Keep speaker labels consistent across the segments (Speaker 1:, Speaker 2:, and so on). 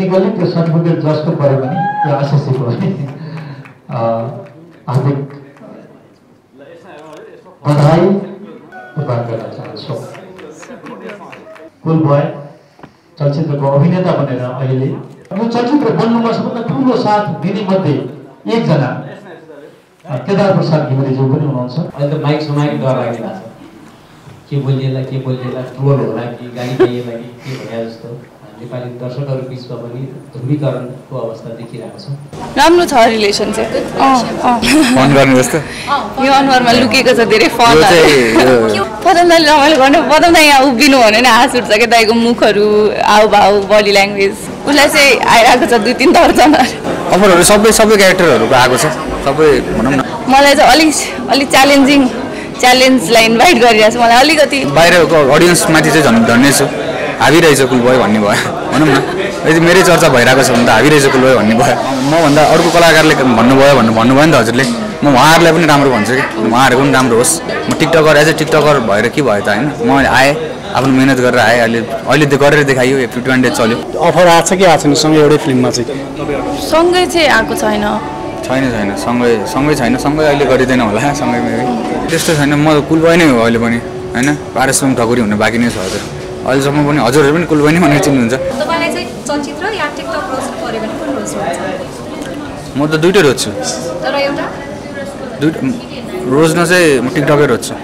Speaker 1: Technically त्यो certificate जसको पऱ्यो भने त्यो आशिषको हार्दिक बधाई प्रदान गर्न चाहन्छु। कुल बय चलचित्रको अभिनेता बनेर अहिले यो चलचित्र बन्नुमा सबभन्दा ठुलो साथ दिने मध्ये एकजना केदार प्रसाद घिमिरेज्यू पनि हुनुहुन्छ।
Speaker 2: अहिले त माइक समाइक डर लागिरहेको छ, के बोलिएला ट्रोल होला कि गाली दिएला कि के भने जस्तो नेपाली दर्शकहरू बिचमा पनि ध्रुवीकरणको अवस्था देखिरहेको छ।
Speaker 3: राम्रो छ रिलेसन चाहिँ
Speaker 4: फन गर्ने जस्तो
Speaker 3: यो अनुहारमा लुकेको छ धेरै फन। पदम दाइले रमाइलो गर्नु, पदम दाइ यहाँ उभिनु भने नि हाँस उठ्छ क्या दाइको मुखहरू हाउभाउ बडी ल्याङ्ग्वेज उसलाई चाहिँ आइरहेको छ 2-3 दर्जन
Speaker 4: अफरहरू सबै क्यारेक्टरहरूको आएको छ सबै भनौँ न।
Speaker 3: मलाई चाहिँ अलिक च्यालेन्जलाई इन्भाइट गरिरहेको छ। मलाई अलिकति
Speaker 4: बाहिरको अडियन्समाथि चाहिँ धन्य छु, हाबी रहेछ कुल भयो भन्ने भयो भनौँ न। यदि मेरै चर्चा भइरहेको छ भने त हाबी रहेछ कुल भयो भन्ने भयो। मभन्दा अर्को कलाकारले भन्नुभयो भन्नुभयो नि त हजुरले, म उहाँहरूलाई पनि राम्रो भन्छु कि उहाँहरूको पनि राम्रो होस्। म टिकटकर एज ए टिकटकर भएर के भयो त होइन, म आएँ आफ्नो मेहनत गरेर आएँ, अहिले गरेर देखाइयो। 51 डेज चल्यो।
Speaker 5: अफर आएको छ कि आएको छैन सँगै एउटै फिल्ममा चाहिँ?
Speaker 3: सँगै चाहिँ आएको छैन
Speaker 4: सँगै छैन, सँगै अहिले गरिँदैन होला सँगै मेरो त्यस्तो छैन। म कुल बय नै हो अहिले पनि होइन, पारसरम ठकुरी हुन बाँकी नै छ हजुर। अहिलेसम्म पनि हजुरहरू पनि कुल बय नै भनेर चिन्नुहुन्छ।
Speaker 6: तपाईलाई चाहिँ चलचित्र या टिकटक रोज पर्यो भने कुन रोज हुन्छ?
Speaker 4: म त दुईटै रोज्छु,
Speaker 6: तर एउटा
Speaker 4: रोज्न चाहिँ म टिकटकै रोज्छु।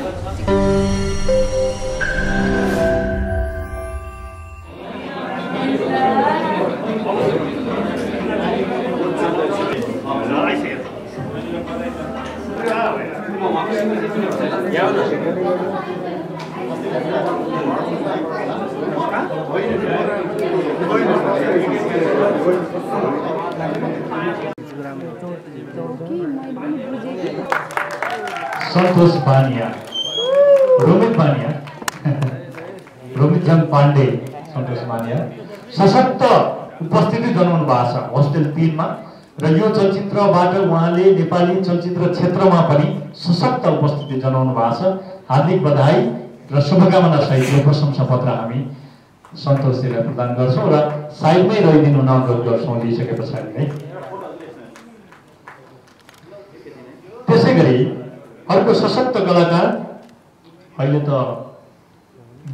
Speaker 1: सन्तोष बानिया, रोमितजन पाण्डे, सन्तोष बानिया सशक्त उपस्थिति जनाउनु भएको छ होस्टेल 3 मा र यो चलचित्रबाट उहाँले नेपाली चलचित्र क्षेत्रमा पनि सशक्त उपस्थिति जनाउनु भएको छ। हार्दिक बधाई र शुभकामना सहित यो प्रशंसा पत्र हामी सन्तोषजीलाई प्रदान गर्छौँ र साइडमै रहिदिनु अनुरोध गर्छौँ लिइसके पछाडि नै। त्यसैगरी अर्को सशक्त कलाकार अहिले त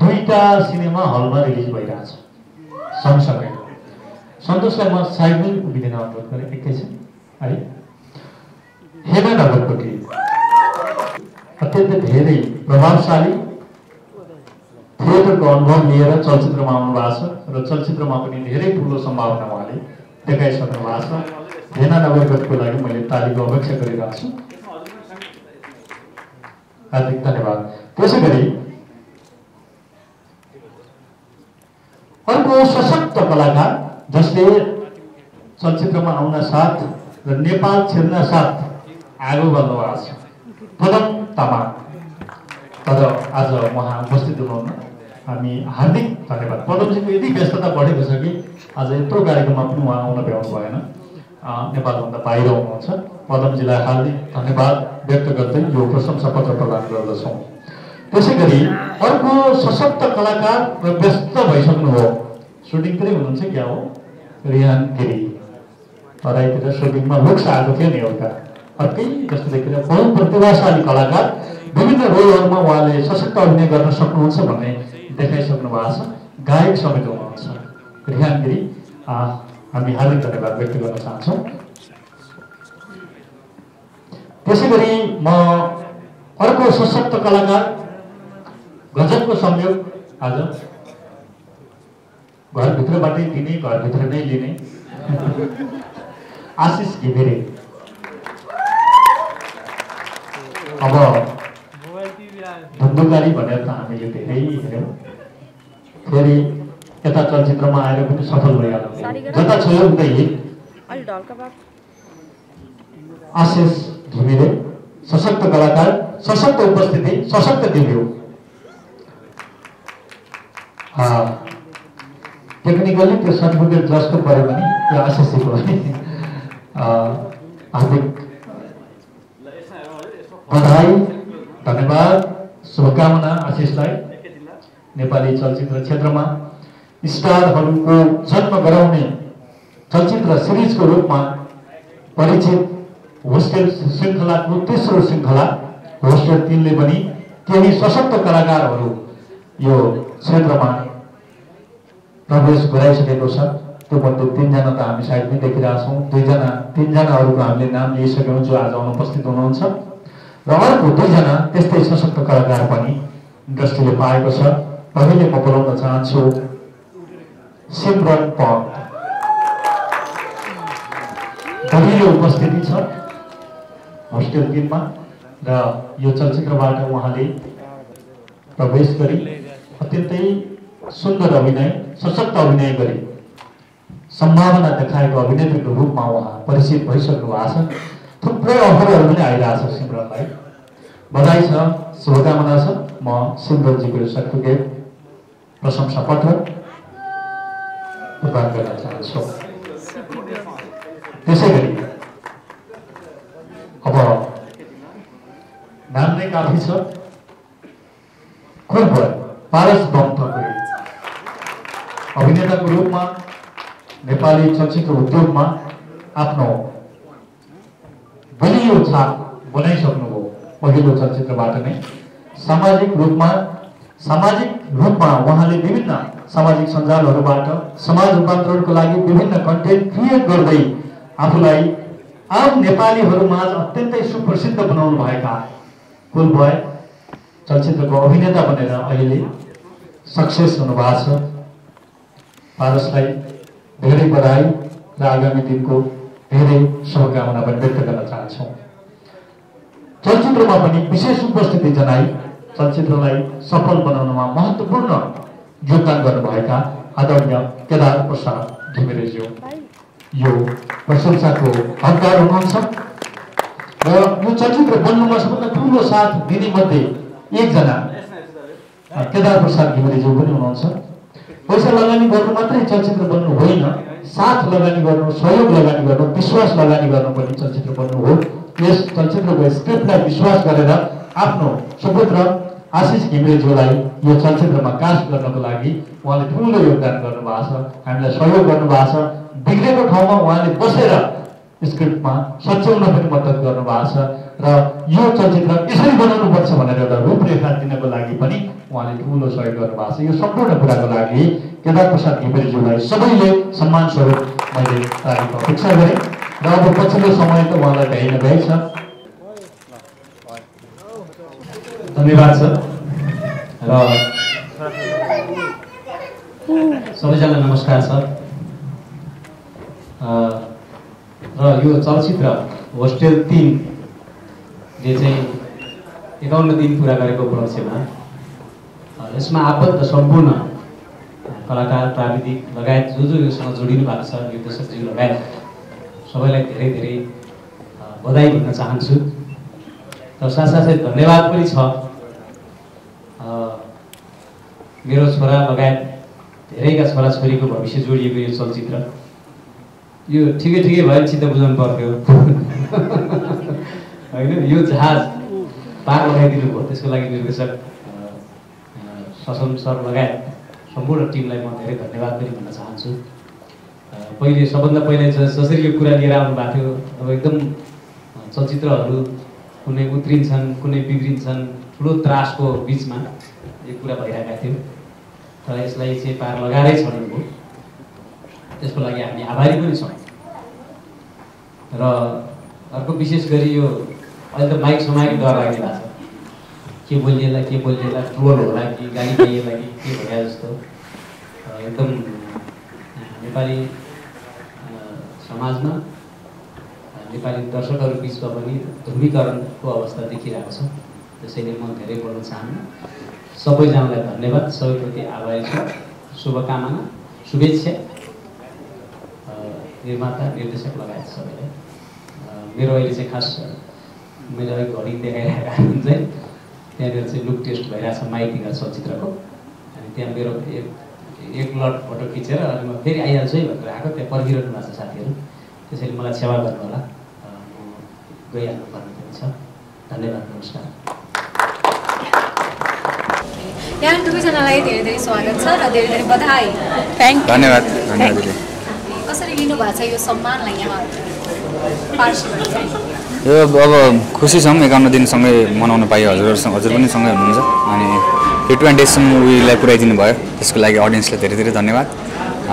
Speaker 1: 2टा सिनेमा हलमा रिलिज भइरहेछ सँगसँगै। सन्तोषलाई म साइडमै उभिदिन अनुरोध गरेँ एकैछिन है। हेमा नगरकोटी अत्यन्तै धेरै प्रभावशाली थिएटरको अनुभव लिएर चलचित्रमा आउनु भएको छ र चलचित्रमा पनि धेरै ठुलो सम्भावना उहाँले देखाइसक्नु भएको छ। हेमा नगरकोटको लागि मैले तालीको अपेक्षा गरिरहेको छु। हार्दिक धन्यवाद। त्यसैगरी अर्को सशक्त कलाकार जसले चलचित्रमा आउन साथ र नेपाल छिर्न साथ आगो बढ्नु भएको छ पदम तामाङ। तर आज उहाँ उपस्थित हुनुहुन्न, हामी हार्दिक धन्यवाद। पदमजीको यति व्यस्तता बढेको छ कि आज यत्रो कार्यक्रममा पनि उहाँ आउन भ्याउनु भएन, नेपालभन्दा बाहिर हुनुहुन्छ। पदमजीलाई हार्दिक धन्यवाद व्यक्त गर्दै यो प्रशंसा पत्र प्रदान गर्दछौँ। त्यसैगरी अर्को सशक्त कलाकार र व्यस्त भइसक्नु हो, सुटिङतिरै हुनुहुन्छ क्या हो, रिहान गिरी। तराईतिर सुटिङमा लुक्स आएको थियो नि एउटा अर्कै जस्तो देखिएर बहुत प्रतिभाशाली कलाकार, विभिन्न रोलहरूमा उहाँले सशक्त अभिनय गर्न सक्नुहुन्छ भन्ने देखाइसक्नु भएको छ। गायक समेत हुनुहुन्छ रिहान गिरी, हामी हार्दिक धन्यवाद व्यक्त गर्न चाहन्छौँ। त्यसैगरी म अर्को सशक्त कलाकार, गजबको संयोग आज घरभित्रबाटै दिने घरभित्र नै लिने आशिष घिमिरे। अब धुन्धुकारी भनेर त हामीले धेरै हेऱ्यौँ, फेरि यता चलचित्रमा आएर पनि सफल भइहाल्यो, जता छ उतै आशिष घिमिरे सशक्त कलाकार, सशक्त उपस्थिति, सशक्त डेब्यू। टेक्निकली त्यो सर्टिफिकेट जसको पऱ्यो भने त्यो आशिषको हार्दिक बधाई, धन्यवाद, शुभकामना आशिषलाई। नेपाली चलचित्र क्षेत्रमा स्टारहरूको जन्म गराउने चलचित्र सिरिजको रूपमा परिचित होस्टेल श्रृङ्खलाको तेस्रो श्रृङ्खला होस्टेल 3 ले पनि केही सशक्त कलाकारहरू यो क्षेत्रमा प्रवेश गराइसकेको छ। त्यो मध्ये 3 जना त हामी साइडमै देखिरहेछौँ, 3 जना अरूको हामीले नाम लिइसक्यौँ जो आज अनुपस्थित हुनुहुन्छ र अर्को 2 जना त्यस्तै सशक्त कलाकार पनि इन्डस्ट्रीले पाएको छ। पहिले म बोलाउन चाहन्छु सिमरन पन्त। दलिलो उपस्थिति छ होस्टेल 3 मा र यो चलचित्रबाट उहाँले प्रवेश गरी अत्यन्तै सुन्दर अभिनय, सशक्त अभिनय गरी सम्भावना देखाएको अभिनेत्रीको रूपमा उहाँ परिचित भइसक्नु भएको छ। थुप्रै अफरहरू पनि आइरहेछ सिमरनलाई। बधाई छ, शुभकामना छ। म सिमरनजीको सर्टिफिकेट प्रशंसा पत्र प्रदान गर्न चाहन्छु। त्यसै गरी अब नाम नै काफी छ, खुब पारस बमथकुरे अभिनेताको रूपमा नेपाली चलचित्र उद्योगमा आफ्नो बलियो छाप बनाइसक्नुभयो। पहिलो चलचित्रबाट नै सामाजिक रूपमा उहाँले विभिन्न सामाजिक सञ्जालहरूबाट समाज रूपान्तरणको लागि विभिन्न कन्टेन्ट क्रिएट गर्दै आफूलाई आम नेपालीहरूमाझ अत्यन्तै सुप्रसिद्ध बनाउनु भएका कुल बय चलचित्रको अभिनेता बनेर अहिले सक्सेस हुनुभएको छ। पारसलाई धेरै बधाई र आगामी दिनको धेरै शुभकामना पनि व्यक्त गर्न चाहन्छौँ। चलचित्रमा पनि विशेष उपस्थिति जनाई चलचित्रलाई सफल बनाउनमा महत्त्वपूर्ण योगदान गर्नुभएका आदरणीय केदार प्रसाद घिमिरेज्यू यो प्रशंसाको हकदार हुनुहुन्छ र यो चलचित्र बन्नुमा सबभन्दा ठुलो साथ दिने मध्ये एकजना केदार प्रसाद घिमिरेज्यू पनि हुनुहुन्छ। पैसा लगानी गर्नु मात्रै चलचित्र बन्नु होइन, साथ लगानी गर्नु, सहयोग लगानी गर्नु, विश्वास लगानी गर्नु पनि चलचित्र बन्नु हो। यस चलचित्रको स्क्रिप्टलाई विश्वास गरेर आफ्नो सुपुत्र आशिष घिमिरेज्यूलाई यो चलचित्रमा कास्ट गर्नको लागि उहाँले ठुलो योगदान गर्नुभएको छ, हामीलाई सहयोग गर्नुभएको छ। बिग्रेको ठाउँमा उहाँले बसेर स्क्रिप्टमा सच्याउन पनि मद्दत गर्नुभएको छ र यो चलचित्र यसरी बनाउनुपर्छ भनेर एउटा रूपरेखा दिनको लागि पनि उहाँले ठुलो सहयोग गर्नुभएको छ। यो सम्पूर्ण कुराको लागि केदार प्रसाद घिमिरेज्यूलाई सबैले सम्मान स्वरूप मैले तारिफ अपेक्षा गरेँ र अब पछिल्लो समय त उहाँलाई भ्याइ नभ्याइ छ।
Speaker 2: धन्यवाद छ र सबैजनालाई नमस्कार छ। र यो चलचित्र होस्टेल 3 ले चाहिँ 51 दिन पुरा गरेको उपलक्ष्यमा यसमा आबद्ध सम्पूर्ण कलाकार, प्राविधिक लगायत जो योसँग जोडिनु भएको छ, निर्देशकज्यू लगायत सबैलाई धेरै धेरै बधाई भन्न चाहन्छु र साथसाथै धन्यवाद पनि छ मेरो छोरा लगायत धेरैका छोराछोरीको भविष्य जोडिएको यो चलचित्र। यो ठिकै भयो, चित्त बुझाउनु पर्थ्यो होइन। यो जहाज पार लगाइदिनु भयो, त्यसको लागि निर्देशक ससम सर लगायत सम्पूर्ण टिमलाई म धेरै धन्यवाद पनि भन्न चाहन्छु। सबभन्दा पहिले जसरी यो कुरा लिएर आउनु भएको थियो, अब एकदम चलचित्रहरू कुनै उत्रिन्छन्, कुनै बिग्रिन्छन्, ठुलो त्रासको बिचमा यो कुरा भइरहेका थियो, तर यसलाई चाहिँ पार लगाएरै छोड्नु भयो। त्यसको लागि हामी आभारी पनि छौँ। र अर्को विशेष गरी यो अहिले त माइक समाएको डर लागिरहेको छ, के बोलिएला ट्रोल होला कि गाली खाइएला कि के भइरहेको जस्तो। एकदम नेपाली समाजमा नेपाली दर्शकहरू बिचमा पनि ध्रुवीकरणको अवस्था देखिरहेको छ। त्यसैले म धेरै बोल्न चाहन्न। सबैजनालाई धन्यवाद, सबैप्रति आभारी छु। शुभकामना, शुभेच्छा निर्माता, निर्देशक लगायत सबैलाई। मेरो अहिले चाहिँ खास मैले अलिक घडी देखाइरहेको कारण चाहिँ त्यहाँनिर चाहिँ लुक टेस्ट भइरहेछ माइतीका चलचित्रको, अनि त्यहाँ मेरो एक लट फोटो खिचेर अनि म फेरि आइहाल्छु है भनेर आएको, त्यहाँ पर्खिरहनु भएको छ साथीहरू। त्यसैले मलाई सेवा गर्नु होला, म गइहाल्नु पर्ने पनि छ। धन्यवाद, नमस्कार।
Speaker 6: यहाँ दुवैजनालाई धेरै धेरै स्वागत छ र धेरै धेरै बधाई।
Speaker 4: धन्यवाद।
Speaker 6: कसरी लिनु भएको छ यो सम्मानलाई यहाँ पार्सीबाट?
Speaker 4: यो अब खुसी छौँ 51 दिनसँगै मनाउन पाइयो हजुर पनि सँगै हुनुहुन्छ अनि 51 डेजसम्म मुभीलाई पुऱ्याइदिनु भयो त्यसको लागि अडियन्सलाई धेरै धेरै धन्यवाद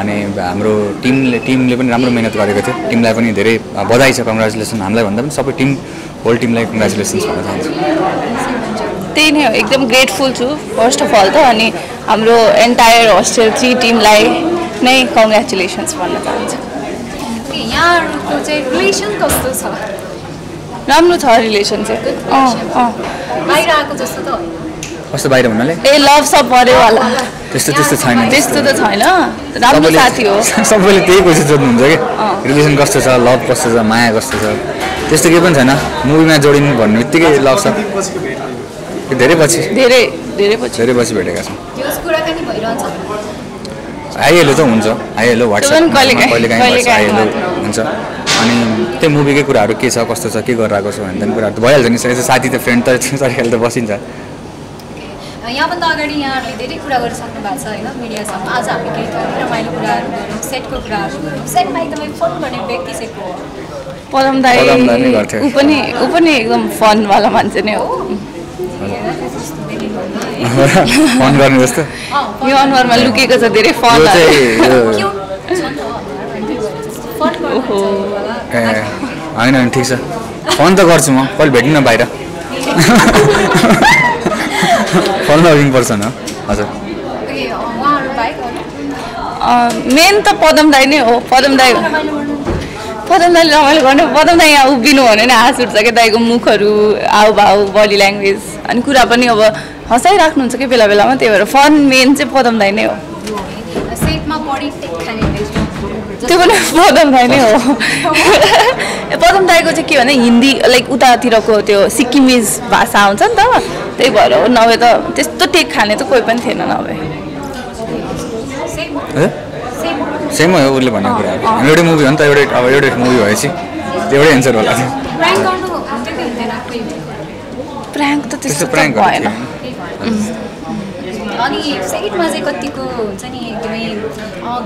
Speaker 4: अनि हाम्रो टिमले पनि राम्रो मेहनत गरेको थियो टिमलाई पनि धेरै बधाई छ कङ्ग्रेचुलेसन हामीलाई भन्दा पनि सबै टिम होल टिमलाई कङ्ग्रेचुलेसन्स भन्न चाहन्छु
Speaker 3: त्यही नै हो एकदम ग्रेटफुल छु फर्स्ट अफ अल त अनि हाम्रो एन्टायर होस्टेल 3 टिमलाई नै कङ्ग्रेचुलेसन्स भन्न चाहन्छु
Speaker 6: यहाँहरूको चाहिँ रिलेसन कस्तो छ?
Speaker 3: राम्रो छ रिलेसन चाहिँ
Speaker 6: बाहिर आएको जस्तो त होइन
Speaker 4: कस्तो बाहिर भन्नाले
Speaker 3: ए लभ सब परेवाला
Speaker 4: त्यस्तो छैन
Speaker 3: त्यस्तो त छैन राम्रो साथी हो
Speaker 4: सबैले त्यही क्वेसन सोध्नुहुन्छ कि रिलेसन कस्तो छ लभ कस्तो छ माया कस्तो छ त्यस्तो केही पनि छैन मुभीमा जोडिनु भन्ने बित्तिकै लभ छ धेरै पछि भेटेका छौँ
Speaker 6: कुराकानी भइरहन्छ
Speaker 4: आइहाल्यो त हुन्छ आइहाल्यो वाट्सएप कहिलेकाहीँ आइहाल्यो हुन्छ अनि त्यो मुभीकै कुराहरू के छ कस्तो छ के गरिरहेको छ भन्ने कुराहरू त भइहाल्छ नि साथी त फ्रेन्ड त सकिहाल्यो त बसिन्छ
Speaker 6: यहाँभन्दा अगाडि यहाँहरूले धेरै कुरा गरिसक्नु भएको छ होइन मिडियासँग आज हामी केही रमाइलो कुराहरू गरौँ सेटको कुराहरू गरौँ सेटमा एकदमै फन गर्ने व्यक्ति चाहिँ को हो?
Speaker 3: पदम दाइ ऊ पनि एकदम फनवाला मान्छे नै हो
Speaker 4: फन गर्ने जस्तो
Speaker 3: यो अनुहारमा लुकेको छ धेरै फन
Speaker 4: होइन ठिक छ फन त गर्छु म कहिले भेट्नु न बाहिर फन लभिङ पर्सन हो हजुर
Speaker 3: मेन त पदम दाइ नै हो पदम दाइले रमाइलो गर्ने पदम दाइ यहाँ उभिनु भने नि हाँस उठ्छ क्या दाइको मुखहरू हाउभाउ बडी ल्याङ्ग्वेज अनि कुरा पनि अब हँसाइराख्नुहुन्छ कि बेला बेलामा त्यही भएर फन मेन चाहिँ पदम दाइ नै हो त्यो पनि पदम दाइ नै हो पदम दाइको चाहिँ के भने हिन्दी लाइक उतातिरको त्यो सिक्किमिज भाषा हुन्छ नि त त्यही भएर हो नभए त त्यस्तो टेक खाने त कोही पनि थिएन नभए
Speaker 4: सेमै हो उसले भनेको कुरा हामी एउटै मुभी हो नि त एउटै मुभी भएपछि एउटै एन्सर होला थियो
Speaker 3: प्र्याङ्क त त्यस्तो
Speaker 4: प्र्याङ्क
Speaker 3: भएन
Speaker 6: अनि सेटमा चाहिँ कतिको हुन्छ नि एकदमै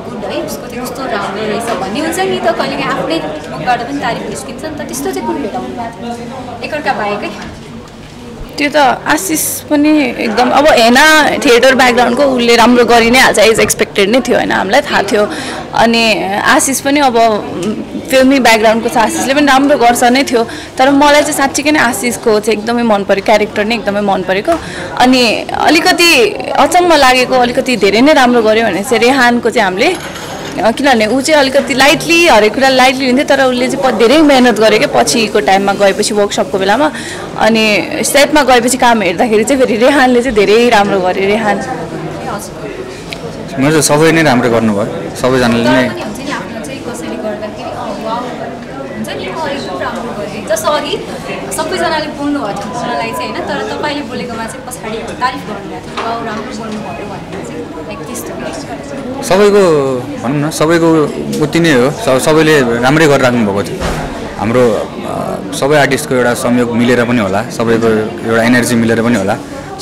Speaker 6: गुड है उसको चाहिँ कस्तो राम्रो रहेछ भन्ने हुन्छ नि त कहिलेकाहीँ आफ्नै मुखबाट पनि तारिफ निस्किन्छ नि त त्यस्तो चाहिँ कुन भेटाउनु भएको थियो एकअर्का बाहेकै
Speaker 3: त्यो त आशिष पनि एकदम अब हेना थिएटर ब्याकग्राउन्डको उसले राम्रो गरि नै हाल्छ एज एक्सपेक्टेड नै थियो होइन हामीलाई थाहा थियो अनि आशिष पनि अब फिल्मी ब्याकग्राउन्डको छ आशिषले पनि राम्रो गर्छ नै थियो तर मलाई चाहिँ साँच्चीकै नै आशिषको चाहिँ एकदमै मन पऱ्यो क्यारेक्टर नै एकदमै मन परेको अनि अलिकति अचम्म लागेको अलिकति धेरै नै राम्रो गर्यो भने चाहिँ रेहानको चाहिँ हामीले किनभने ऊ चाहिँ अलिकति लाइटली हरेक कुरा लाइटली लिन्थ्यो तर उसले चाहिँ धेरै मेहनत गर्यो क्या पछिको टाइममा गएपछि वर्कसपको बेलामा अनि सेटमा गएपछि काम हेर्दाखेरि चाहिँ फेरि रेहानले चाहिँ धेरै राम्रो गर्यो रेहान
Speaker 4: मेरो सबै नै राम्रो गर्नुभयो सबैजनाले नै
Speaker 6: जसरी सबैजनाले बोल्नुभएको थियो मलाई चाहिँ होइन तर तपाईँले बोलेकोमा चाहिँ पछाडि तारिफ गर्नुभएको थियो राम्रो बोल्नुभयो भनेर चाहिँ लाइक त्यस्तो
Speaker 4: सबैको भनौँ न सबैको उति नै हो सबैले राम्रै गरिराख्नु भएको थियो हाम्रो सबै आर्टिस्टको एउटा संयोग मिलेर पनि होला सबैको एउटा एनर्जी मिलेर पनि होला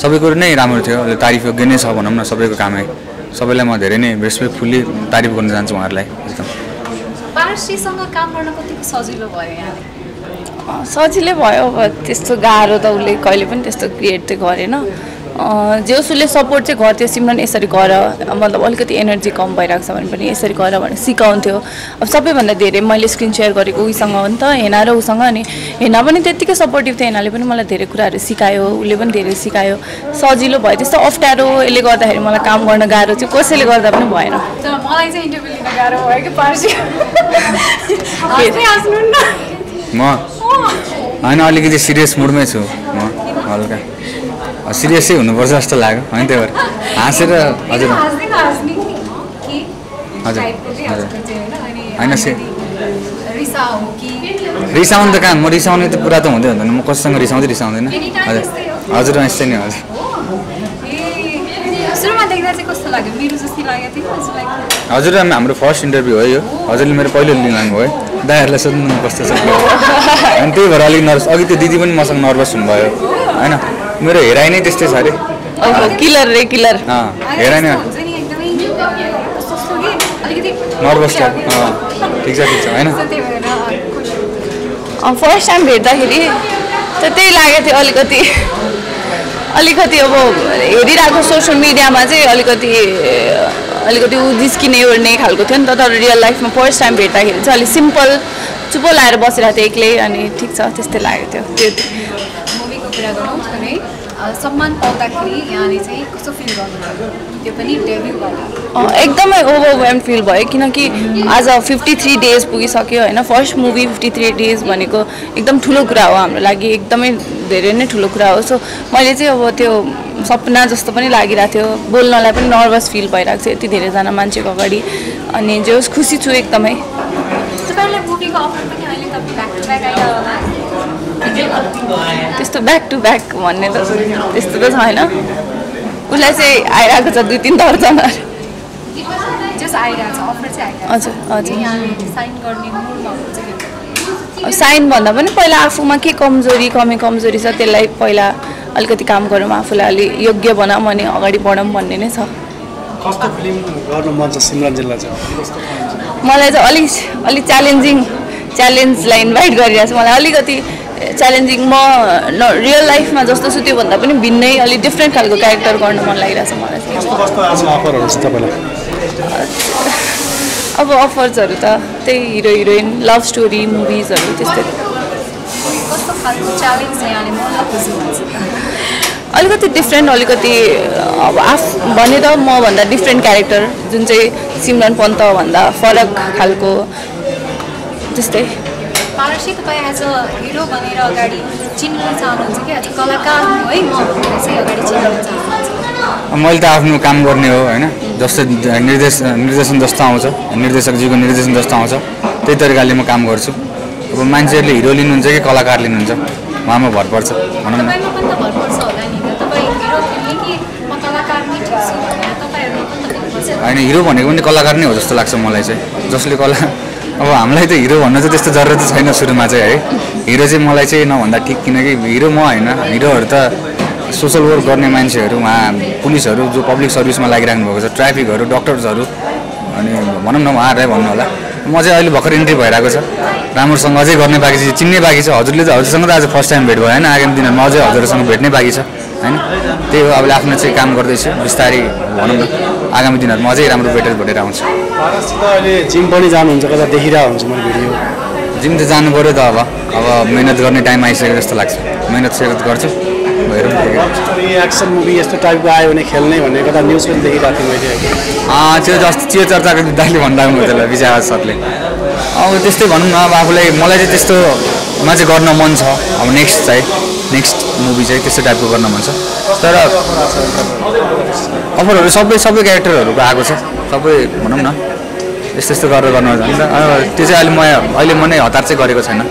Speaker 4: सबैको नै राम्रो थियो तारिफ योग्य नै छ भनौँ न सबैको कामै सबैलाई म धेरै नै रेस्पेक्टफुल्ली तारिफ गर्न चाहन्छु उहाँहरूलाई एकदम
Speaker 6: पार्सीसँग काम गर्न कतिको सजिलो भयो यहाँले
Speaker 3: सजिलै भयो अब त्यस्तो गाह्रो त उसले कहिले पनि त्यस्तो क्रिएट चाहिँ गरेन जे उसले सपोर्ट चाहिँ गर्थ्यो सिमरन यसरी गर मतलब अलिकति एनर्जी कम भइरहेको छ भने पनि यसरी गर भनेर सिकाउँथ्यो अब सबैभन्दा धेरै मैले स्क्रिन सेयर गरेको उसँग हो नि त हेना र उसँग अनि हेना पनि त्यत्तिकै सपोर्टिभ थियो हेनाले पनि मलाई धेरै कुराहरू सिकायो उसले पनि धेरै सिकायो सजिलो भयो त्यस्तो अप्ठ्यारो यसले गर्दाखेरि मलाई काम गर्न गाह्रो चाहिँ कसैले गर्दा पनि भएन
Speaker 6: मलाई चाहिँ इन्टरभ्यू लिन गाह्रो भयो कि पार्सी
Speaker 4: म होइन अलिकति सिरियस मुडमै छु म हल्का सिरियसै हुनुपर्छ जस्तो लाग्यो होइन त्यही भएर हाँसेर हजुर होइन रिसाउनु त कहाँ म रिसाउने त कुरा त हुँदै हुँदैन म कसैसँग रिसाउँदै रिसाउँदैन हजुर हजुर यस्तै नि हजुर हजुर हाम्रो फर्स्ट इन्टरभ्यू हो यो हजुरले मेरो पहिलो लिनु भयो दाइहरूलाई सोध्नु कस्तो छ अनि त्यही भएर अलिक नर्भस अघि त्यो दिदी पनि मसँग नर्भस हुनुभयो होइन मेरो हेराइ नै त्यस्तै छ अरे
Speaker 3: किलर
Speaker 4: हेराइ नै नर्भस ठिक छ होइन
Speaker 3: फर्स्ट टाइम भेट्दाखेरि त त्यही लागेको थियो अलिकति अब हेरिरहेको सोसियल मिडियामा चाहिँ अलिकति ऊ जिस्किने ओर्ने खालको थियो नि त तर रियल लाइफमा फर्स्ट टाइम भेट्दाखेरि चाहिँ अलिक सिम्पल चुप्पो लाएर बसिरहेको थियो एक्लै अनि ठिक छ त्यस्तै लागेको थियो
Speaker 6: मुभीको कुरा गरौँ भने सम्मान पाउँदाखेरि यहाँले चाहिँ कस्तो फिल गर्नुभयो त्यो पनि डेब्यू गर्दा
Speaker 3: एकदमै ओभरवेल्म फिल भयो किनकि आज 53 डेज पुगिसक्यो होइन फर्स्ट मुभी 53 डेज भनेको एकदम ठुलो कुरा हो हाम्रो लागि एकदमै धेरै नै ठुलो कुरा हो सो मैले चाहिँ अब त्यो सपना जस्तो पनि लागिरहेको थियो बोल्नलाई पनि नर्भस फिल भइरहेको थियो यति धेरैजना मान्छेको अगाडि अनि जे होस् खुसी छु एकदमै
Speaker 6: तपाईँलाई मुभीको अफर पनि अहिले त ब्याक टु ब्याक आइरह्यो होला
Speaker 3: त्यस्तो ब्याक टु ब्याक भन्ने त त्यस्तो त छैन उसलाई चाहिँ आइरहेको छ 2-3 दर्जन
Speaker 6: जस आइरहेको छ अफर चाहिँ
Speaker 3: हजुर हजुर
Speaker 6: साइन गर्ने मुडमा हुन्छ कि
Speaker 3: साइन भन्दा पनि पहिला आफूमा के कमजोरी छ त्यसलाई पहिला अलिकति काम गरौँ आफूलाई अलि योग्य बनाऊँ अनि अगाडि बढौँ भन्ने नै छ
Speaker 5: कस्तो फिल्म गर्न मन छ सिमरनजीलाई चाहिँ
Speaker 3: मलाई चाहिँ अलिक च्यालेन्जलाई इन्भाइट गरिरहेको छ मलाई अलिकति च्यालेन्जिङ म रियल लाइफमा जस्तो छु त्योभन्दा पनि भिन्नै अलिक डिफ्रेन्ट खालको क्यारेक्टर गर्न मन लागिरहेको छ मलाई अब अफर्सहरू त त्यही हिरो हिरोइन लभ स्टोरी मुभिजहरू त्यस्तै
Speaker 6: कस्तो खालको च्यालेन्ज यहाँले मलाई खुसी हुन्छ
Speaker 3: अलिकति डिफ्रेन्ट अलिकति अब भने त मभन्दा डिफ्रेन्ट क्यारेक्टर जुन चाहिँ सिमरन पन्तभन्दा फरक खालको त्यस्तै
Speaker 6: पारसी तपाईँ एज अ हिरो बनेर अगाडि चिन्न चाहनुहुन्छ कि एज अ कलाकार है म भनेर चाहिँ अगाडि चिन्न चाहनुहुन्छ
Speaker 4: मैले त आफ्नो काम गर्ने हो होइन जस्तो निर्देशन जस्तो आउँछ निर्देशकजीको निर्देशन जस्तो आउँछ त्यही तरिकाले म काम गर्छु अब मान्छेहरूले हिरो लिनुहुन्छ कि कलाकार लिनुहुन्छ उहाँमा भर पर्छ भनौँ न होइन हिरो भनेको पनि कलाकार नै हो जस्तो लाग्छ मलाई चाहिँ जसले अब हामीलाई त हिरो भन्न चाहिँ त्यस्तो जरुरत छैन सुरुमा चाहिँ है हिरो चाहिँ मलाई चाहिँ नभन्दा ठिक किनकि हिरो म होइन हिरोहरू त सोसल वर्क गर्ने मान्छेहरू उहाँ पुलिसहरू जो पब्लिक सर्भिसमा लागिराख्नु भएको छ ट्राफिकहरू डक्टर्सहरू अनि भनौँ न उहाँहरूलाई भन्नु होला म चाहिँ अहिले भर्खर इन्ट्री भइरहेको छ राम्रोसँग अझै गर्ने बाँकी छ चिन्ने बाँकी छ हजुरले त हजुरसँग त आज फर्स्ट टाइम भेट भयो होइन आगामी दिनमा अझै हजुरसँग भेट्नै बाँकी छ होइन त्यही हो अब आफ्नो चाहिँ काम गर्दैछु बिस्तारै भनौँ न आगामी दिनहरूमा अझै राम्रो बेटर भेटेर आउँछ
Speaker 5: अहिले जिम पनि जानुहुन्छ कता देखिरहेको हुन्छ मैले भिडियो
Speaker 4: जिम त जानु पऱ्यो त अब मिहिनेत गर्ने टाइम आइसक्यो जस्तो लाग्छ मिहिनेत गर्छु हेरौँ
Speaker 5: एक्सन मुभी यस्तो टाइपको आयो भने खेल्ने भन्ने कता न्युज पनि देखिरहेको थिएँ मैले
Speaker 4: त्यो जस्तो चियो चर्चाको दाइले भन्दा हुन्छ त्यसलाई विजय सरले अब त्यस्तै भनौँ न अब आफूलाई मलाई चाहिँ त्यस्तोमा चाहिँ गर्न मन छ अब नेक्स्ट मुभी चाहिँ त्यस्तो टाइपको गर्न मन छ तर अफरहरू सबै क्यारेक्टरहरूको आएको छ सबै भनौँ न यस्तो गरेर गर्न जान्छ त्यो चाहिँ अहिले म नै हतार चाहिँ गरेको छैन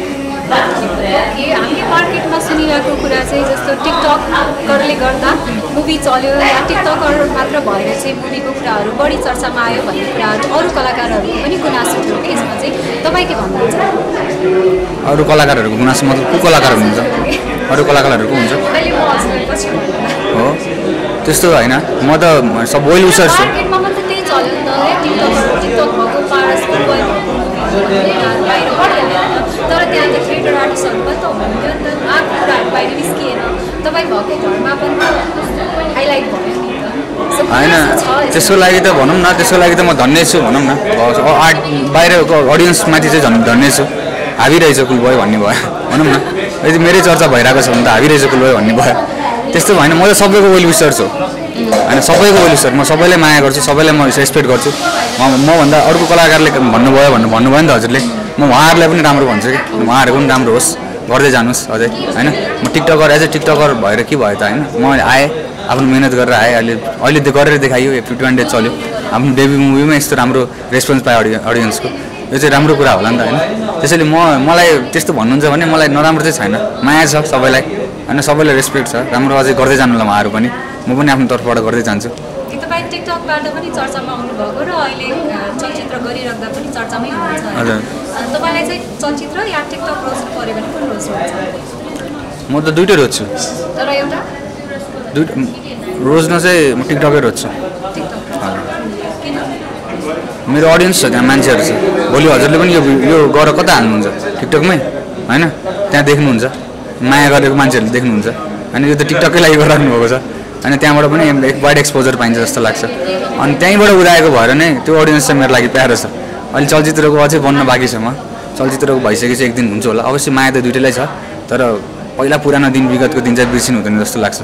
Speaker 6: हामीले मार्केटमा सुनिरहेको कुरा चाहिँ जस्तो टिकटकरले गर्दा मुभी चल्यो या टिकटकर मात्र भएर चाहिँ मुभीको कुराहरू बढी चर्चामा आयो भन्ने कुराहरू अरू कलाकारहरूको पनि गुनासो थियो कि यसमा चाहिँ तपाईँ के भन्नुहुन्छ
Speaker 4: अरू कलाकारहरूको गुनासो मतलब को कलाकार हुनुहुन्छ अरू कलाकारहरूको हुन्छ हो त्यस्तो होइन म त सब वेल विसर छु
Speaker 6: मार्केटमा मात्र त्यही चल्यो नि त टिकटक भएको पारसको तर त्यहाँ त थिएटर आर्टिस्टहरू पनि त हुनुहुन्थ्यो नि त आएको कुराहरू बाहिर निस्किएन तपाईँ भएको घरमा पनि हाइलाइट भयो नि त
Speaker 4: होइन त्यसको लागि त भनौँ न त्यसको लागि त म धन्य छु भनौँ न बाहिरको अडियन्समाथि चाहिँ धन्य छु हाबी रहेछ कुल भयो भन्ने भयो भनौँ न यदि मेरै चर्चा भइरहेको छ भने त हाबी रहेछ कुल भयो भन्ने भयो त्यस्तो भएन म त सबैको वेल विसर छु होइन सबैको वेल विसर म सबैलाई माया गर्छु सबैलाई म रेस्पेक्ट गर्छु मभन्दा अर्को कलाकारले भन्नुभयो नि त हजुरले म उहाँहरूलाई पनि राम्रो भन्छु कि उहाँहरूको पनि राम्रो होस् गर्दै जानुहोस् अझै होइन म टिकटकर एज ए टिकटकर भएर के भयो त होइन म आएँ आफ्नो मिहिनेत गरेर आएँ अहिले गरेर देखाइयो 51 डेज चल्यो आफ्नो डेब्यू मुभीमा यस्तो राम्रो रेस्पोन्स पाएँ अडियन्सको यो चाहिँ राम्रो कुरा होला नि त होइन त्यसैले मलाई त्यस्तो भन्नुहुन्छ भने मलाई नराम्रो चाहिँ छैन माया छ सबैलाई होइन सबैलाई रेस्पेक्ट छ राम्रो अझै गर्दै जानु होला उहाँहरू पनि म पनि आफ्नो तर्फबाट गर्दै जान्छु
Speaker 6: तपाईँ टिकटकबाट पनि चर्चामा आउनुभएको र अहिले चलचित्र गरिराख्दा पनि चर्चामै हुनुहुन्छ हजुर तपाईँलाई चाहिँ चलचित्र या टिकटक रोज्नु पऱ्यो भने कुन रोज्नुहुन्छ
Speaker 4: म त दुइटै रोज्छु
Speaker 6: तर एउटा
Speaker 4: रोज्न चाहिँ म टिकटकै रोज्छु मेरो अडियन्स छ त्यहाँ मान्छेहरू छ भोलि हजुरले पनि यो गरेर कता हाल्नुहुन्छ टिकटकमै होइन त्यहाँ देख्नुहुन्छ माया गरेको मान्छेहरूले देख्नुहुन्छ होइन यो त टिकटकै लागि गरिराख्नु भएको छ होइन त्यहाँबाट पनि वाइड एक्सपोजर पाइन्छ जस्तो लाग्छ अनि त्यहीँबाट उदाएको भएर नै त्यो अडियन्स चाहिँ मेरो लागि प्यारो छ अहिले चलचित्रको अझै बन्न बाँकी छ म चलचित्रको भइसकेपछि एक दिन हुन्छ होला अवश्य माया त दुइटैलाई छ तर पहिला पुरानो दिन विगतको दिन चाहिँ बिर्सिनु हुँदैन जस्तो लाग्छ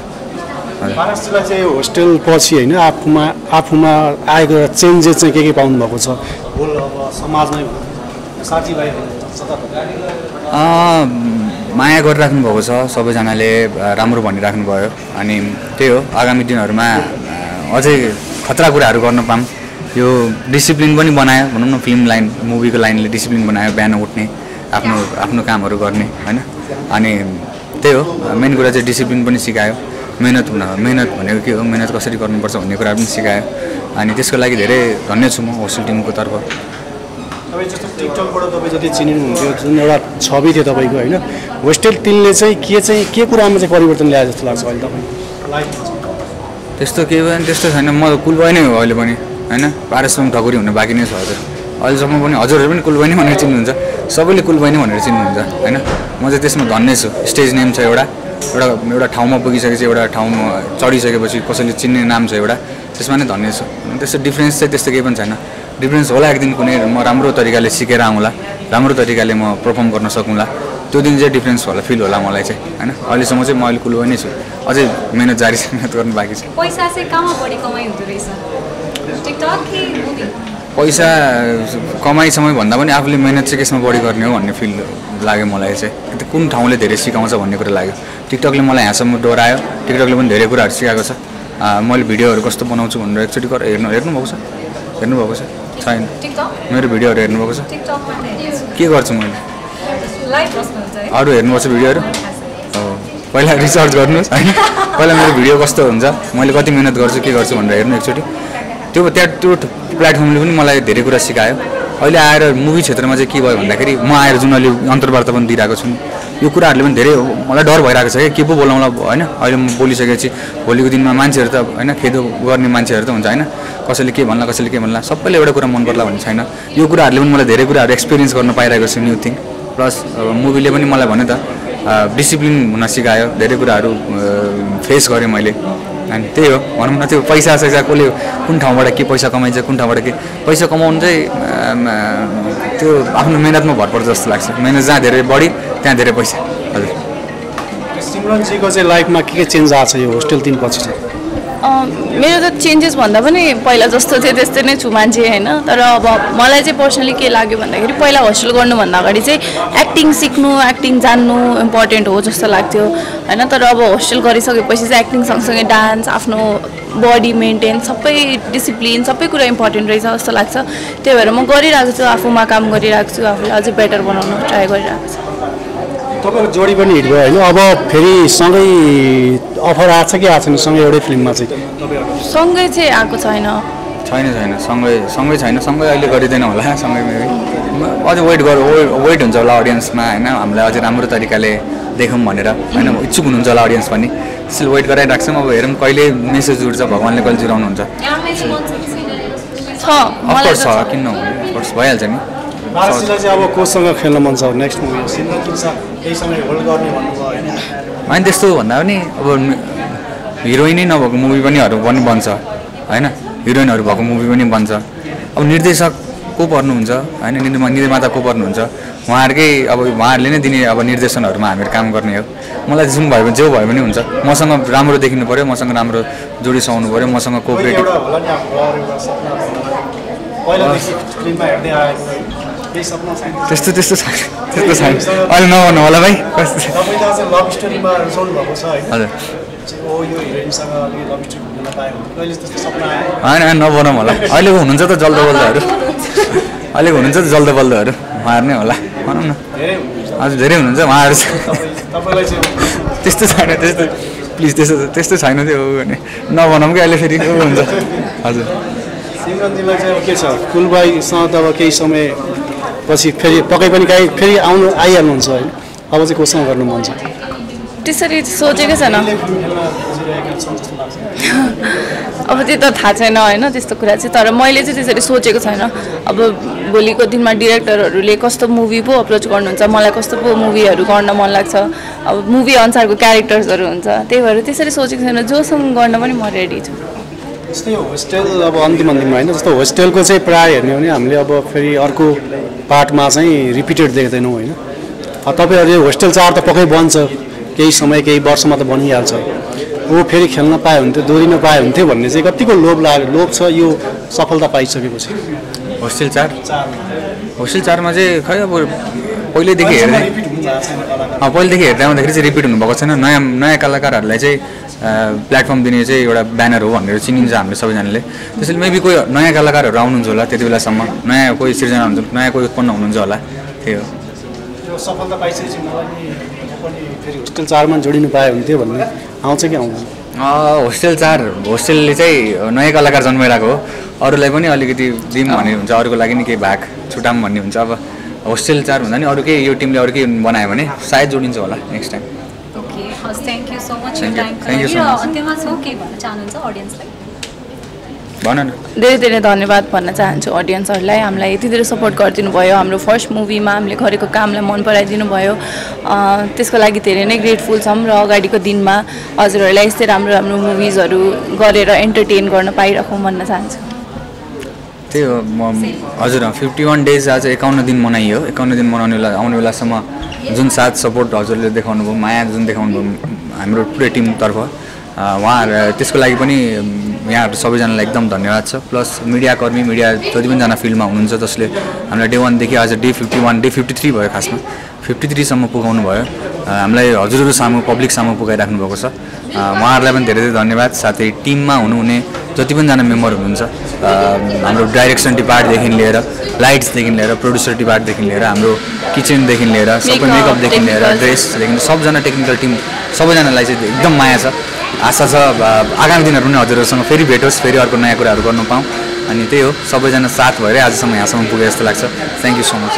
Speaker 5: पारसजीलाई चाहिँ होस्टेल पछि होइन आफूमा आएको चेन्जेस चाहिँ के पाउनु भएको छ होल अब समाजमै साथीभाइहरू
Speaker 4: माया गरिराख्नु भएको छ सबैजनाले राम्रो भनिराख्नु भयो अनि त्यही हो आगामी दिनहरूमा अझै खतरा कुराहरू गर्न पाऊँ यो डिसिप्लिन पनि बनायो भनौँ न फिल्म लाइन मुभीको लाइनले डिसिप्लिन बनायो बिहान उठ्ने आफ्नो कामहरू गर्ने होइन अनि त्यही हो मेन कुरा चाहिँ डिसिप्लिन पनि सिकायो मेहनत भनेको के हो मेहनत कसरी गर्नुपर्छ भन्ने कुरा पनि सिकायो अनि त्यसको लागि धेरै धन्य छु म होस्टेल टिमको तर्फ
Speaker 5: तपाईँ जस्तो टिकटकबाट तपाईँ जति चिनिनुहुन्थ्यो जुन एउटा छवि थियो तपाईँको होइन होस्टेल टिमले चाहिँ के कुरामा चाहिँ परिवर्तन ल्याए जस्तो लाग्छ अहिले तपाईँलाई
Speaker 4: त्यस्तो केही पनि त्यस्तो छैन म कुलबाई नै हो अहिले पनि होइन पारससँग ठकुरी हुन बाँकी नै छ हजुर अहिलेसम्म पनि हजुरहरू पनि कुलबाई नै भनेर चिन्नुहुन्छ सबैले कुलबाई नै भनेर चिन्नुहुन्छ होइन म चाहिँ त्यसमा धन्य छु स्टेज नेम छ एउटा ठाउँमा पुगिसकेपछि एउटा ठाउँमा चढिसकेपछि कसैले चिन्ने नाम छ एउटा त्यसमा नै धन्य छु त्यस्तो डिफ्रेन्स चाहिँ त्यस्तो केही पनि छैन डिफ्रेन्स होला एक दिन कुनै म राम्रो तरिकाले सिकेर आउँला राम्रो तरिकाले म पर्फर्म गर्न सकौँला त्यो दिन चाहिँ डिफ्रेन्स होला फिल होला मलाई चाहिँ होइन अहिलेसम्म चाहिँ म अहिले कुलबाई नै छु अझै मेहनत जारी मेहनत गर्नु बाँकी छ
Speaker 6: पैसा चाहिँ कहाँ बढी कमाइ हुँदो रहेछ टिकटक कि मुभी
Speaker 4: पैसा कमाइ समय भन्दा पनि आफूले मेहनत चाहिँ केसमा बढी गर्ने हो भन्ने फिल लाग्यो मलाई चाहिँ कुन ठाउँले धेरै सिकाउँछ भन्ने कुरा लाग्यो टिकटकले मलाई यहाँसम्म डोरायो टिकटकले पनि धेरै कुराहरू सिकाएको छ मैले भिडियोहरू कस्तो बनाउँछु भनेर एकचोटि हेर्नुभएको छ छैन मेरो भिडियोहरू हेर्नुभएको छ के गर्छु मैले अरू हेर्नुपर्छ भिडियोहरू पहिला रिसर्च गर्नुहोस् होइन पहिला मेरो भिडियो कस्तो हुन्छ मैले कति मेहनत गर्छु के गर्छु भनेर हेर्नु एकचोटि त्यो प्लेटफर्मले पनि मलाई धेरै कुरा सिकायो अहिले आएर मुभी क्षेत्रमा चाहिँ के भयो भन्दाखेरि म आएर जुन अहिले अन्तर्वार्ता पनि दिइरहेको छु यो कुराहरूले पनि धेरै मलाई डर भइरहेको छ के पो बोलाउँला होइन अहिले म बोलिसकेपछि भोलिको दिनमा मान्छेहरू त होइन खेदो गर्ने मान्छेहरू त हुन्छ होइन कसैले के भन्ला सबैले एउटा कुरा मन पर्ला भन्ने छैन यो कुराहरूले पनि मलाई धेरै कुराहरू एक्सपिरियन्स गर्न पाइरहेको छु न्यू थिङ प्लस मुभीले पनि मलाई भने त डिसिप्लिन हुन सिकायो धेरै कुराहरू फेस गरेँ मैले अनि त्यही हो भनौँ न त्यो पैसा कसले कुन ठाउँबाट के पैसा कमाइन्छ कुन ठाउँबाट के पैसा कमाउनु चाहिँ त्यो आफ्नो मेहनतमा भर पर्छ जस्तो लाग्छ मेहनत जहाँ धेरै बढी त्यहाँ धेरै पैसा हजुर
Speaker 5: सिमरनजीको चाहिँ लाइफमा के चेन्ज आएको छ यो होस्टेल टिम पछि चाहिँ
Speaker 3: मेरो त चेन्जेस भन्दा पनि पहिला जस्तो थियो त्यस्तै नै छु मान्छे होइन तर अब मलाई चाहिँ पर्सनली के लाग्यो भन्दाखेरि पहिला होस्टेल गर्नुभन्दा अगाडि चाहिँ एक्टिङ सिक्नु एक्टिङ जान्नु इम्पोर्टेन्ट हो जस्तो लाग्थ्यो होइन तर अब होस्टेल गरिसकेपछि चाहिँ एक्टिङ सँगसँगै डान्स आफ्नो बडी मेन्टेन सबै डिसिप्लिन सबै कुरा इम्पोर्टेन्ट रहेछ जस्तो लाग्छ त्यही भएर म गरिरहेको छु आफूमा काम गरिरहेको छु आफूलाई अझै बेटर बनाउन ट्राई गरिरहेको छु
Speaker 5: तपाईँको जोडी पनि हिट भयो होइन अब फेरि सँगै अफर आएको छ कि आएको छैन सँगै एउटै फिल्ममा चाहिँ
Speaker 3: सँगै चाहिँ आएको छैन
Speaker 4: सँगै छैन सँगै अहिले गरिँदैन होला सँगै मेबी अझै वेट हुन्छ होला अडियन्समा होइन हामीलाई अझै राम्रो तरिकाले देखौँ भनेर होइन इच्छुक हुनुहुन्छ होला अडियन्स पनि त्यसले वेट गराइरहेको छौँ अब हेरौँ कहिले मेसेज जुड्छ भगवान्ले कहिले जुराउनुहुन्छ अफकोर्स छ किन नहुने अफकोर्स भइहाल्छ नि
Speaker 5: पारसजीलाई चाहिँ अब कोसँग खेल्न मन छ नेक्स्ट मुभी केहीसँग होल्ड गर्ने भन्नुभयो होइन
Speaker 4: होइन त्यस्तो भन्दा पनि अब हिरोइनै नभएको मुभी पनि बन्छ होइन हिरोइनहरू भएको मुभी पनि बन्छ अब निर्देशक को पर्नुहुन्छ होइन निर्माता को पर्नुहुन्छ उहाँहरूले नै दिने अब निर्देशनहरूमा हामीहरू काम गर्ने हो मलाई जुन भयो भने जे भयो भने हुन्छ मसँग राम्रो देखिनु पऱ्यो मसँग राम्रो जोडी सुहाउनु पऱ्यो मसँग कोअपरेटिभ त्यस्तो छैन अहिले नभन्नु होला भाइ हजुर होइन नबनाऊँ होला अहिलेको हुनुहुन्छ त जल्दबल्दहरू उहाँहरू नै होला भनौँ न हजुर धेरै हुनुहुन्छ उहाँहरू त्यस्तो छैन प्लिज त्यस्तो छैन त्यो भने नबनाऊँ कि अहिले फेरि हुन्छ हजुर
Speaker 5: सिमरनजीलाई चाहिँ अब के छ कुलबाईसँग त अब केही समय पछि फेरि पक्कै पनि फेरि आइहाल्नुहुन्छ होइन अब चाहिँ कोसँग गर्नु मन छ
Speaker 3: त्यसरी सोचेकै छैन
Speaker 5: लाग्छ जस्तो लाग्छ
Speaker 3: अब त्यो त थाहा छैन होइन त्यस्तो कुरा चाहिँ तर मैले चाहिँ त्यसरी सोचेको छैन अब भोलिको दिनमा डिरेक्टरहरूले कस्तो मुभी पो अप्रोच गर्नुहुन्छ मलाई कस्तो पो मुभीहरू गर्न मन लाग्छ अब मुभी अनुसारको क्यारेक्टर्सहरू हुन्छ त्यही भएर त्यसरी सोचेको छैन जोसँग गर्न पनि म रेडी छु
Speaker 5: जस्तै होस्टेल अब अन्तिममा होइन जस्तो होस्टेलको चाहिँ प्रायः हेर्ने हो भने हामीले अब फेरि अर्को पार्टमा चाहिँ रिपिटेड देख्दैनौँ होइन तपाईँहरूले होस्टेल 4 त पक्कै बन्छ केही समय केही वर्षमा त बनिहाल्छ वो फेरि खेल्न पाए हुन्थ्यो दोहोरिन पाए हुन्थ्यो भन्ने चाहिँ कतिको लोभ छ यो सफलता पाइसकेपछि
Speaker 4: होस्टेल 4 मा चाहिँ खै अब पहिल्यैदेखि हेर्दै आउँदाखेरि चाहिँ रिपिट हुनुभएको छैन नयाँ कलाकारहरूलाई चाहिँ प्लेटफर्म दिने चाहिँ एउटा ब्यानर हो भनेर चिनिन्छ हामीले सबैजनाले त्यसैले मेबी कोही नयाँ कलाकारहरू आउनुहुन्छ होला त्यति बेलासम्म नयाँ कोही सिर्जना हुन्छ नयाँ कोही उत्पन्न हुनुहुन्छ होला त्यही हो
Speaker 5: सफलता पाइसकेपछि मलाई पनि फेरि होस्टेल 4 मा जोडिनु पाए हुन्थ्यो भन्ने आउँछ कि आउँदैन
Speaker 4: होस्टेलले चाहिँ नयाँ कलाकार जन्माइरहेको हो अरूलाई पनि अलिकति दिउँ भन्ने हुन्छ अरूको लागि नि केही भाग छुटाम भन्ने हुन्छ अब होस्टेल 4 भन्दा नि अरू केही यो टिमले अरू केही बनायो भने सायद जोडिन्छ होला नेक्स्ट टाइम
Speaker 6: ओके हस् थ्याङ्क यू सो मच यो टाइम अन्त्यमा छ के भन्न चाहनुहुन्छ अडियन्सलाई
Speaker 4: भन न
Speaker 3: धेरै धेरै धन्यवाद भन्न चाहन्छु अडियन्सहरूलाई हामीलाई यति धेरै सपोर्ट गरिदिनु भयो हाम्रो फर्स्ट मुभीमा हामीले गरेको कामलाई मन पराइदिनु भयो त्यसको लागि धेरै नै ग्रेटफुल छौँ र अगाडिको दिनमा हजुरहरूलाई यस्तै राम्रो राम्रो मुभिजहरू गरेर एन्टरटेन गर्न पाइराखौँ भन्न चाहन्छु
Speaker 4: त्यही हो म हजुर 51 डेज आज 51 दिन मनाइयो 51 दिन मनाउने बेला आउने बेलासम्म जुन साथ सपोर्ट हजुरले देखाउनु भयो माया जुन देखाउनु भयो हाम्रो पुरै टिमतर्फ उहाँहरू त्यसको लागि पनि यहाँहरू सबैजनालाई एकदम धन्यवाद छ प्लस मिडियाकर्मी मिडिया जति पनि जना फिल्डमा हुनुहुन्छ जसले हामीलाई डे 1 देखि आज डे 51 डे 53 भयो खासमा 53 सम्म पुगाउनु भयो हामीलाई हजुरहरू सामु पब्लिक सामु पुगाइराख्नु भएको छ उहाँहरूलाई पनि धेरै धेरै धन्यवाद साथै टिममा हुनुहुने जति पनि जना मेम्बर हुनुहुन्छ हाम्रो डाइरेक्सन डिपार्टदेखि लिएर लाइट्सदेखि लिएर प्रोड्युसर डिपार्टदेखि लिएर हाम्रो किचनदेखि लिएर सबै मेकअपदेखि लिएर ड्रेसदेखि सबजना टेक्निकल टिम सबैजनालाई चाहिँ एकदम माया छ आशा छ आगामी दिनहरू पनि हजुरहरूसँग फेरि भेट होस् फेरि अर्को नयाँ कुराहरू गर्न पाऊँ अनि त्यही हो सबैजना साथ भएरै आजसम्म यहाँसम्म पुगे जस्तो लाग्छ थ्याङ्क यू सो मच